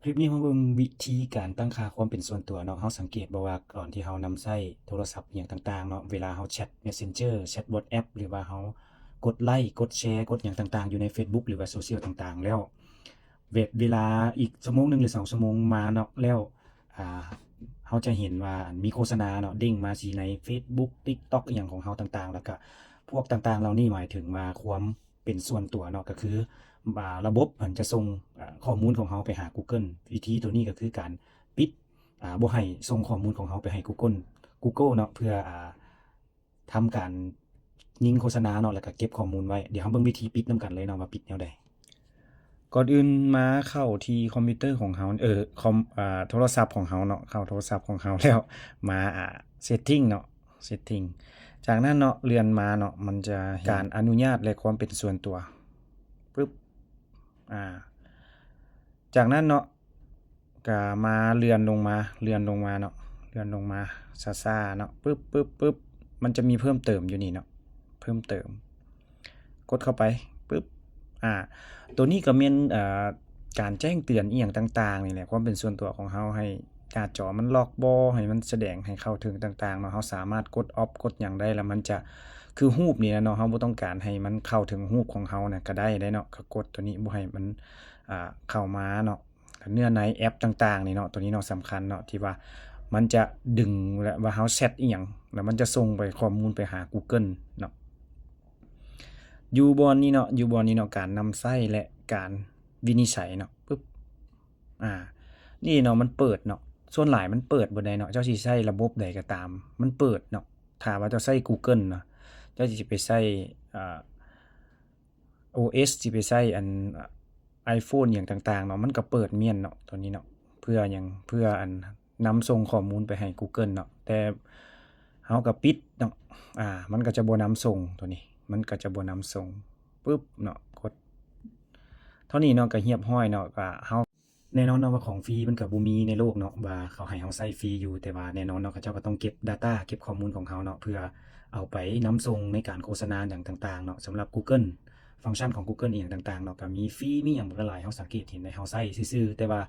ຄລິບນີ້ເຮົາເບິ່ງວິທີການຕັ້ງຄ່າຄວາມເປັນສ່ວນຕົວເນາະ. ເຮົາສັງເກດບໍ່ວ່າຕອນທີ່ເຮົານຳໃຊ້ໂທລະສັບອີ່ຫຍັງຕ່າງໆເນາະ, ເວລາເຮົາແຊັດ Messenger ແຊັດ WhatsApp ຫຼືວ່າເຮົາກົດໄລຄ໌ ກົດແຊ ກົດຫຍັງຕ່າງໆ ຢູ່ໃນ Facebook ຫຼືວ່າໂຊຊຽວຕ່າງໆແລ້ວ ເວ ເວລາອີກຊົ່ວໂມງໜຶ່ງ ຫຼື ສອງຊົ່ວໂມງມາເນາະ ແລ້ວ ອ່າ ເຮົາຈະເຫັນວ່າ ອັນ ມີໂຄສະນາເນາະ ເດ້ງມາຊີ້ໃນ Facebook TikTok ອີ່ຫຍັງຂອງເຮົາຕ່າງໆ ແລ້ວກະພວກຕ່າງໆເຫຼົ່ານີ້ ໝາຍເຖິງວ່າຄວາມເປັນສ່ວນຕົວເນາະ ກະຄື ອ່າ ລະບົບມັນຈະສົ່ງ ອ່າ ຂໍ້ມູນຂອງເຮົາໄປຫາ Google. ວິທີໂຕນີ້ກະຄືການປິດ ອ່າ ບໍ່ໃຫ້ສົ່ງຂໍ້ມູນຂອງເຮົາໄປໃຫ້ Google Google ເນາະ ເພື່ອ ອ່າ ທຳການຍິງໂຄສະນາເນາະ ແລ້ວກະເກັບຂໍ້ມູນໄວ້. ດຽວເຮົາເບິ່ງວິທີປິດນຳກັນເລີຍເນາະ ວ່າປິດແນວໃດ. ກ່ອນອື່ນມາເຂົ້າທີ່ຄອມພິວເຕີຂອງເຮົາ ເອີ ຄອມ ອ່າ ໂທລະສັບຂອງເຮົາເນາະ, ເຂົ້າໂທລະສັບຂອງເຮົາແລ້ວ ມາ ອ່າ Setting ເນາະ Setting. ຈາກນັ້ນເນາະ ເລື່ອນມາເນາະ ມັນຈະເຫັນການອະນຸຍາດ ແລະ ຄວາມເປັນສ່ວນຕົວ ປຶບ ອ່າ ຈາກນັ້ນເນາະ ກະມາເລື່ອນລົງມາ ເລື່ອນລົງມາເນາະ ເລື່ອນລົງມາຊ້າໆເນາະ ປຶບ ປຶບ ປຶບ ມັນຈະມີເພີ່ມເຕີມຢູ່ນີ້ເນາະ ເພີ່ມເຕີມ ກົດເຂົ້າໄປ ປຶບ ອ່າ ໂຕນີ້ກະແມ່ນ ເອີ ການແຈ້ງເຕືອນອີ່ຫຍັງຕ່າງໆນີ້ແຫຼະ ຄວາມເປັນສ່ວນຕົວຂອງເຮົາ ໃຫ້ໜ້າຈໍມັນລັອກບໍ່ ໃຫ້ມັນສະແດງໃຫ້ເຂົ້າເຖິງຕ່າງໆເນາະ. ເຮົາສາມາດກົດອອບ ກົດຫຍັງໄດ້ ແລ້ວມັນຈະ ຄືຮູບນີ້ນະເນາະ ເຮົາບໍ່ຕ້ອງການໃຫ້ມັນເຂົ້າເຖິງຮູບຂອງເຮົານະກະໄດ້ເດ້ເນາະ ກະກົດໂຕນີ້ບໍ່ໃຫ້ມັນ ອ່າ ເຂົ້າມາເນາະ. ເນື້ອໃນແອັບຕ່າງໆນີ້ເນາະ ໂຕນີ້ເນາະ ສຳຄັນເນາະ ທີ່ວ່າມັນຈະດຶງ ແລະ ວ່າເຮົາແຊັດອີ່ຫຍັງ ແລ້ວມັນຈະສົ່ງໄປ ຂໍ້ມູນໄປຫາ Google ເນາະ. ຢູ່ບ່ອນນີ້ເນາະ ຢູ່ບ່ອນນີ້ເນາະ ການນຳໃຊ້ ແລະ ການວິນິດໄສເນາະ ປຶບ ອ່າ ນີ້ເນາະ ມັນເປີດເນາະ ສ່ວນຫຼາຍມັນເປີດເບິດໃດເນາະ ເຈົ້າຊິໃຊ້ລະບົບໃດກະຕາມ ມັນເປີດເນາະ. ຖ້າວ່າເຈົ້າໃຊ້ Google ເນາະ ເຈົ້າຊິໄປໃຊ້ ອ່າ ໂອເອສ ຊິໄປໃຊ້ອັນ iPhone ອີ່ຫຍັງຕ່າງໆເນາະ ມັນກະເປີດມ້ຽນເນາະ ໂຕນີ້ເນາະ. ເພື່ອຫຍັງ? ເພື່ອອັນ ນຳສົ່ງຂໍ້ມູນໄປໃຫ້ Google ເນາະ ແຕ່ເຮົາກະປິດເນາະ ອ່າ ມັນກະຈະບໍ່ນຳສົ່ງ ໂຕນີ້ ມັນກະຈະບໍ່ນຳສົ່ງ ປຶບເນາະ ກົດ ເທົ່ານີ້ເນາະ ກະຮຽບຮ້ອຍເນາະ. ກະເຮົາ ແນ່ນອນເນາະວ່າຂອງຟຣີມັນກະບໍ່ມີໃນໂລກເນາະ ວ່າເຂົາໃຫ້ເຮົາໃຊ້ຟຣີຢູ່ ແຕ່ວ່າແນ່ນອນເນາະ ເຂົາເຈົ້າກະຕ້ອງເກັບ data ເກັບຂໍ້ມູນຂອງເຮົາເນາະ ເພື່ອເອົາໄປນຳສົ່ງໃນການໂຄສະນາຫຍັງຕ່າງໆເນາະ. ສຳລັບ Google ຟັງຊັນຂອງ Google ອີ່ຫຍັງຕ່າງໆເນາະ ກະມີຟຣີ ມີຫຍັງຫຼາຍໆ ເຮົາສັງເກດເຫັນໄດ້ ເຮົາໃຊ້ຊື່ໆ ແຕ່ວ່າ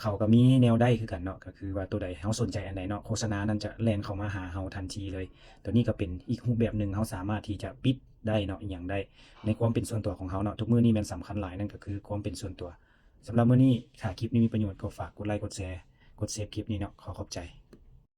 ເຂົາກະມີແນວໄດ້ຄືກັນເນາະ ກະຄືວ່າໂຕໃດເຮົາສົນໃຈອັນໃດເນາະ ໂຄສະນານັ້ນຈະແລ່ນເຂົ້າມາຫາເຮົາທັນທີເລີຍ. ໂຕນີ້ກະເປັນອີກຮູບແບບໜຶ່ງ ເຮົາສາມາດທີ່ຈະປິດໄດ້ເນາະ ອີ່ຫຍັງໄດ້ ໃນຄວາມເປັນສ່ວນຕົວຂອງເຮົາເນາະ. ທຸກມື້ນີ້ແມ່ນສຳຄັນຫຼາຍ ນັ້ນກະຄືຄວາມເປັນສ່ວນຕົວ. ສຳລັບມື້ນີ້ ຖ້າຄລິບນີ້ມີປະໂຫຍດ ກໍຝາກກົດໄລຄ໌ ກົດແຊ ກົດເຊບຄລິບນີ້ເນາະ. ຂໍຂອບໃຈ.